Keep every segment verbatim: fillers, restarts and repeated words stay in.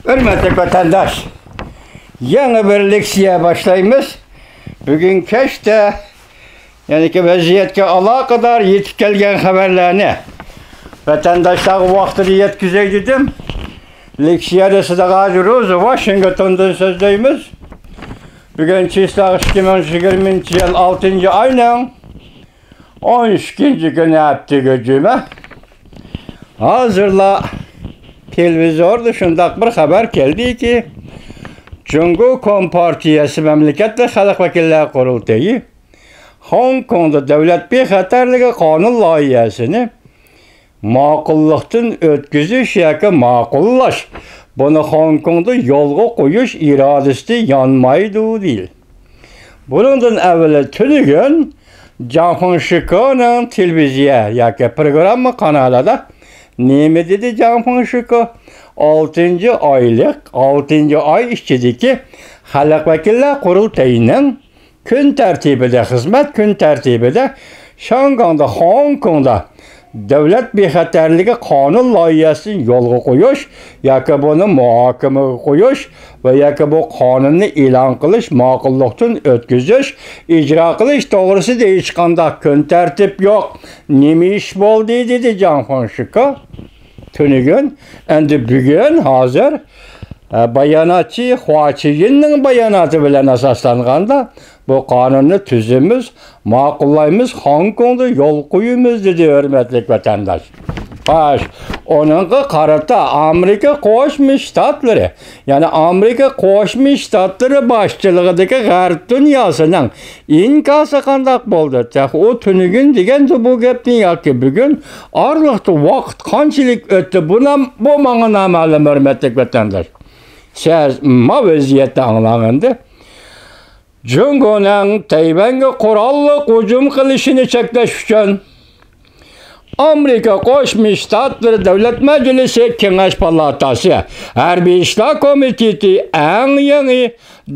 ھۆرمەتلىك ۋەتەنداش، يېڭى بىر لېكسىيە باشلايمىز. بۈگۈن كەچتە يەنىكى ۋەزىيەتكە ئالاقىدار يېتىپ كەلگەن خەۋەرلەرنى ۋەتەنداشلارغا ۋاقتىدا يەتكۈزەي دېدىم. لېكسىيەدە سىزلەرگە ھازىر روزا ۋاشىنگتوندىن سۆزلەيمىز. بۈگۈن چىسلاغ ئىككى مىڭ يىگىرمىنچى يىل ئالتىنچى ئاينىڭ ئون ئىككىنچى كۈنى، ھەپتىگە جۈمە. ھازىرلا تېلېۋىزوردا شۇنداق بىر خەۋەر كەلدىكى، جۇڭگو كومپارتىيەسى مەملىكەتلىك خەلق ۋەكىللەر قۇرۇلتىيى خوڭكوڭدا دۆلەت بىخەتەرلىكى قانۇن لايىھەسىنى ماقۇللۇقتىن ئۆتكۈزۈش ياكى ماقۇللاش، بۇنى خوڭكوڭدا يولغا قويۇش ئىرادىسى يانمايدۇ، دېيىلدى. بۇنىڭدىن ئەۋۋەل تۈنۈگۈن جاڭ فېڭشىكونىڭ تېلېۋىزىيە ياكى پروگرامما قانالىدا نېمە دېدى جاڭ فېڭشىكو؟ ئالتىنچى ئايلىق، ئالتىنچى ئاي ئىچىدىكى خەلق ۋەكىللەر قۇرۇلتىيىنىڭ كۈن تەرتىپىدە، خىزمەت كۈن تەرتىپىدە شياڭگاڭدا، خوڭكوڭدا دۆلەت بىخەتەرلىكى قانۇن لايىھەسىنى يولغا قويۇش ياكى بۇنى مۇھاكىمىگە قويۇش ۋە ياكى بۇ قانۇننى ئېلان قىلىش، ماقۇللۇقتىن ئۆتكۈزۈش، ئىجرا قىلىش توغرىسىدا ھېچقانداق كۈن تەرتىپ يوق. نېمە ئىش بولدى؟ دېدى جاڭ فېڭشىكو. تۈنۈگۈن، ئەمدى بۈگۈن، ھازىر، ئە، باياناتچى خۇا چىيىننىڭ باياناتى بىلەن ئاساسلانغاندا، بۇ قانۇننى تۈزىمىز، ماقۇللايمىز، خوڭكوڭدا يول قويىمىز، دېدى ھۆرمەتلىك ۋەتەنداش. خوش، ئۇنىڭغا قارىتا ئامېرىكا قوشما شتاتلىرى، يەنى ئامېرىكا قوشما شتاتلىرى باشچىلىقىدىكى غەرب دۇنياسىنىڭ ئىنكاسى قانداق بولدى؟ تېخى ئۇ تۈنۈگۈن دېگەندە بۇ گەپنى ياكى بۈگۈن؟ ئارىلىقتا ۋاقىت قانچىلىك ئۆتتى؟ بۇ نام-، بۇ ماڭا نامەلۇم، ھۆرمەتلىك ۋەتەنداش. سىز ما ۋەزىيەتنى ئاڭلاڭ ئەمدى. جۇڭگونىڭ تەيۋەنگە قوراللىق ھۇجۇم قىلىشىنى چەكلەش ئۈچۈن، ئامېرىكا قوشما شتاتلىرى دۆلەت مەجلىسى كېڭەش پالاتاسى ھەربىي ئىشلار كومىتېتى ئەڭ يېڭى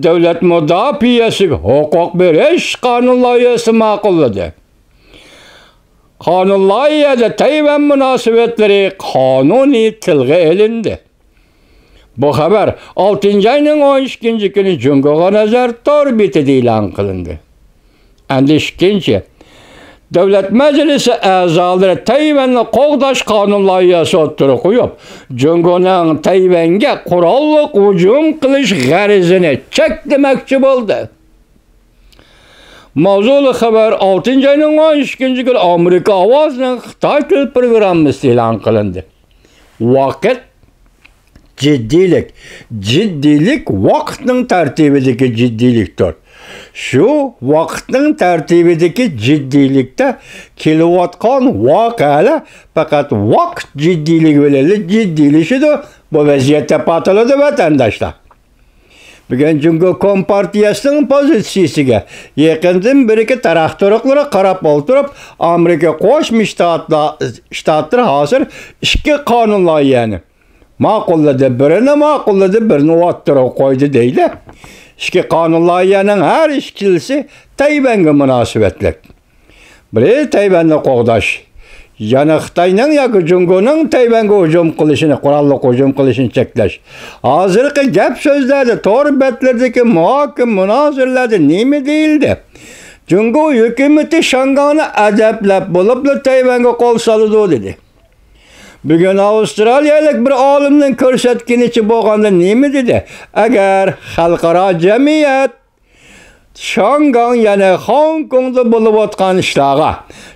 دۆلەت مۇداپىئەسىگە ھوقۇق بېرىش قانۇن لايىھەسىنى ماقۇللىدى. قانۇن لايىھەدە تەيۋەن مۇناسىۋەتلىرى قانۇنى تىلغا ئېلىندى. بۇ خەۋەر ئالتىنچى ئاينىڭ ئون ئىككىنچى كۈنى جۇڭگوغا نەزەر تور بېتىدە ئېلان قىلىندى. ئەمدى ئىككىنچى، دۆلەت مەجلىسى ئەزالىرى تەيۋەننى قوغداش قانۇن لايىھەسى ئوتتۇرىغا قويۇپ، جۇڭگونىڭ تەيۋەنگە قوراللىق ھۇجۇم قىلىش غەرىزىنى چەكلىمەكچى بولدى. ماۋزۇلۇق خەۋەر ئالتىنچى ئاينىڭ ئون ئىككىنچى كۈنى ئامېرىكا ئاۋازىنىڭ خىتاي تىل پروگراممىسىدا ئېلان قىلىندى. ۋاقىت، جىددىيلىك. جىددىيلىك ۋاقىتنىڭ تەرتىپىدىكى جىددىيلىكتۇر. شۇ ۋاقىتنىڭ تەرتىپىدىكى جىددىيلىكتە كېلىۋاتقان ۋەقەلەر پەقەت ۋاقىت جىددىيلىكى بىلەنلا جىددىيلىشىدۇ. بۇ ۋەزىيەت دەپ ئاتىلىدۇ، ۋەتەنداشلار. بۈگۈن جۇڭگو كومپارتىيەسىنىڭ پوزىتسىيىسىگە يېقىندىن بېرىكى تەرەققىي تۇرۇقلىرىغا قاراپ ئولتۇرۇپ، ئامېرىكا قوشما شتاتلار، شتاتلىرى ھازىر ئىككى قانۇن لايىھەنى ماقۇللىدى، بىرىنى ماقۇللىدى، بىرىنى ئوتتۇرىغا قويدى دەيلى. ئىككى قانۇن لايىھەنىڭ ھەر ئىككىلىسى تەيۋەنگە مۇناسىۋەتلىك. بىرى تەيۋەننى قوغداش، يەنى خىتاينىڭ ياكى جۇڭگونىڭ تەيۋەنگە ھۇجۇم قىلىشىنى، قوراللىق ھۇجۇم قىلىشىنى چەكلەش. ھازىرقى گەپ سۆزلەردە، تور بەتلىرىدىكى مۇھاكىمە مۇنازىرىلەردە نېمە دېيىلدى؟ جۇڭگو ھۆكۈمىتى شياڭگاڭنى ئەدەپلەپ بولۇپلا تەيۋەنگە قول سالىدۇ دېدى. بۈگۈن ئاۋسترالىيەلىك بىر ئالىمنىڭ كۆرسەتكىنىچە بولغاندا نېمە دېدى؟ ئەگەر خەلقئارا جەمئىيەت شياڭگاڭ، يەنى خوڭكوڭدا بولۇۋاتقان ئىشلارغا،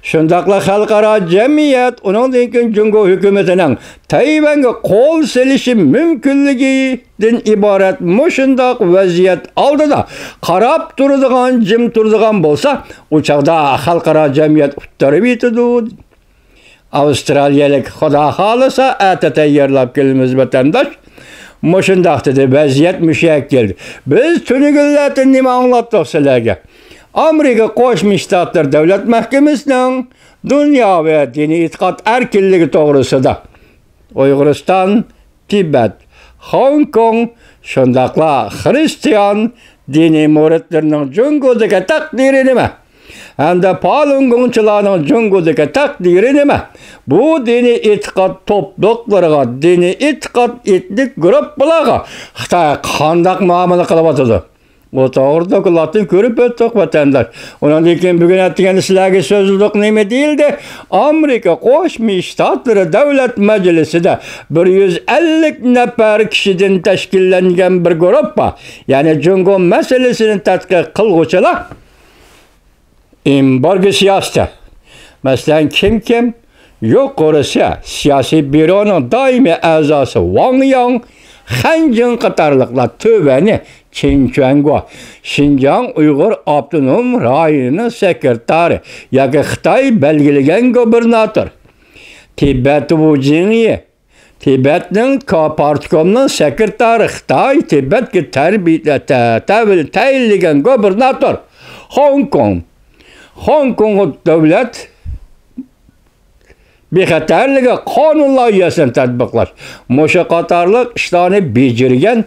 شۇنداقلا خەلقئارا جەمئىيەت، ئۇنىڭدىن كېيىن جۇڭگو ھۆكۈمىتىنىڭ تەيۋەنگە قول سېلىشى مۇمكىنلىكىدىن ئىبارەت مۇشۇنداق ۋەزىيەت ئالدىدا قاراپ تۇرىدىغان، جىم تۇرىدىغان بولسا، ئۇ چاغدا خەلقئارا جەمئىيەت ئۇتتۇرۇۋېتىدۇ. ئاۋسترالىيەلىك، خۇدا خالىسا، ئەتە تەييارلاپ كېلىمىز، ۋەتەنداش. مۇشۇنداق دېدى، ۋەزىيەت مۇشۇ يەرگە كەلدى. بىز تۈنۈگۈنلەردىن نېمە ئاڭلاتتۇق سىلەرگە؟ ئامېرىكا قوشما شتاتلىرى دۆلەت مەھكىمىسىنىڭ دۇنيا ۋە دىنىي ئېتىقاد ئەركىنلىكى توغرىسىدا ئۇيغۇرىستان، تىبەت، خوڭكوڭ، شۇنداقلا خىرىستىيان دىنىي مۇرىتلىرىنىڭ جۇڭگودىكى تەقدىرى نېمە؟ ھەمدە پالۇنگوڭچىلارنىڭ جۇڭگودىكى تەقدىرى نېمە؟ بۇ دىنىي ئېتىقاد توپلۇقلىرىغا، دىنىي ئېتىقاد ئېتنىك گۇرۇپپىلارغا خىتاي قانداق مۇئامىلە قىلىۋاتىدۇ؟ بۇ توغرىدا دوكلاتنى كۆرۈپ ئۆتتۇق، ۋەتەنداش. ئۇنىڭدىن كېيىن بۈگۈن ئەتىگەندە سىلەرگە سۆزلىدۇق، نېمە دېيىلدى؟ ئامېرىكا قوشما شتاتلىرى دۆلەت مەجلىسىدە بىر يۈز ئەللىك نەپەر كىشىدىن تەشكىللەنگەن بىر گۇرۇپپا، يەنى جۇڭگو مەسىلىسىنى تەتقىق قىلغۇچىلار، ئېمبارگو سىياسىتى. مەسىلەن، كىم كىم؟ يۇقىرىسى سىياسىي بيۇرونىڭ دائىمىي ئەزاسى ۋاڭ ياڭ، خەن جىڭ قاتارلىقلار، تۆۋەنى چېن چۈەنگو، شىنجاڭ ئۇيغۇر ئاپتونوم رايونىنىڭ سېكرېتارى ياكى خىتاي بەلگىلىگەن گۇبېرناتور، تىبەت ۋۇ جىڭيې، تىبەتنىڭ كا-، پارتكومنىڭ سېكرېتارى، خىتاي تىبەتكە تەربىيە-، تە-، تەۋىل-، تەيىنلىگەن گۇبېرناتور، خوڭكوڭ. خوڭكوڭغا دۆلەت بىخەتەرلىكى قانۇن لايىھەسىنى تەتبىقلاش. مۇشۇ قاتارلىق ئىشلارنى بېجىرگەن،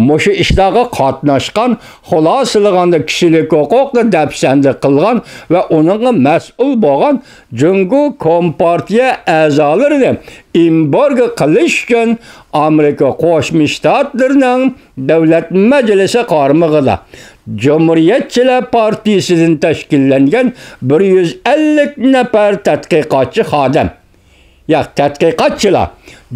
مۇشۇ ئىشلارغا قاتناشقان، خۇلاسىلىغاندا كىشىلىك ھوقۇقنى دەپسەندە قىلغان ۋە ئۇنىڭغا مەسئۇل بولغان جۇڭگو كومپارتىيە ئەزالىرىنى ئېمبارگو قىلىش ئۈچۈن ئامېرىكا قوشما شتاتلىرىنىڭ دۆلەت مەجلىسى قارمىقىدا جۇمھۇرىيەتچىلەر پارتىيىسىدىن تەشكىللەنگەن بىر يۈز ئەللىك نەپەر تەتقىقاتچى خادىم، ياق، تەتقىقاتچىلار،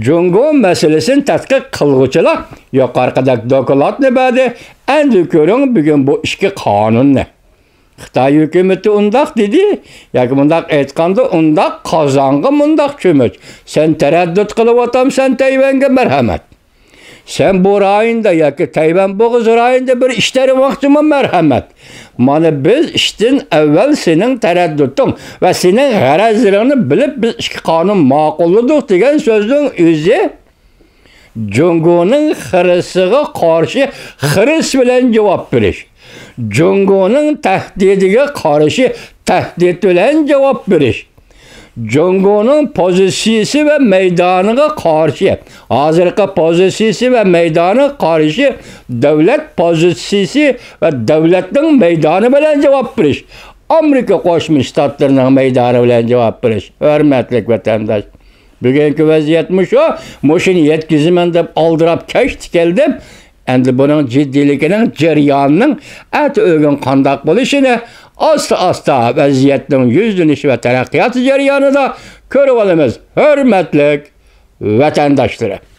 جۇڭگو مەسىلىسىنى تەتقىق قىلغۇچىلار يۇقىرىقىدەك دوكلاتنى بەردى. ئەمدى كۆرۈڭ بۈگۈن بۇ ئىككى قانۇننى. خىتاي ھۆكۈمىتى ئۇنداق دېدى، ياكى مۇنداق ئېيتقاندا، ئۇنداق قازانغا مۇنداق چۆمۈچ. سەن تەرەددۇت قىلىۋاتامسەن، تەيۋەنگە مەرھەمەت. سەن بۇ رايوندا ياكى تەيۋەن بوغۇز رايونىدا بىر ئىش تېرىماقچىمۇ، مەرھەمەت. مانا بىز ئىشتىن ئەۋۋەل سېنىڭ تەرەددۇتۇڭ ۋە سېنىڭ غەرەزلىرىڭنى بىلىپ، بىز ئىككى قانۇن ماقۇللىدۇق دېگەن سۆزنىڭ ئۆزى جۇڭگونىڭ خىرىسىغا قارشى خىرىس بىلەن جاۋاب بېرىش. جۇڭگونىڭ تەھدىتىگە قارشى تەھدىت بىلەن جاۋاب بېرىش. جۇڭگونىڭ پوزىتسىيىسى ۋە مەيدانىغا قارشى، ھازىرقى پوزىتسىيىسى ۋە مەيدانىغا قارشى دۆلەت پوزىتسىيىسى ۋە دۆلەتنىڭ مەيدانى بىلەن جاۋاب بېرىش. ئامېرىكا قوشما شتاتلىرىنىڭ مەيدانى بىلەن جاۋاب بېرىش. ھۆرمەتلىك ۋەتەنداش، بۈگۈنكى ۋەزىيەت مۇشۇ. مۇشۇنى يەتكۈزىمەن دەپ ئالدىراپ كەچتە كەلدىم. ئەمدى بۇنىڭ جىددىيلىكىنىڭ، جەريانىنىڭ ئەتە ئۆگۈن قانداق بولۇشىنى ئاستا-ئاستا ۋەزىيەتنىڭ يۈزلىنىشى ۋە تەرەققىياتى جەريانىدا كۆرۈۋالىمىز. ھۆرمەتلىك ۋەتەنداشلىرىم.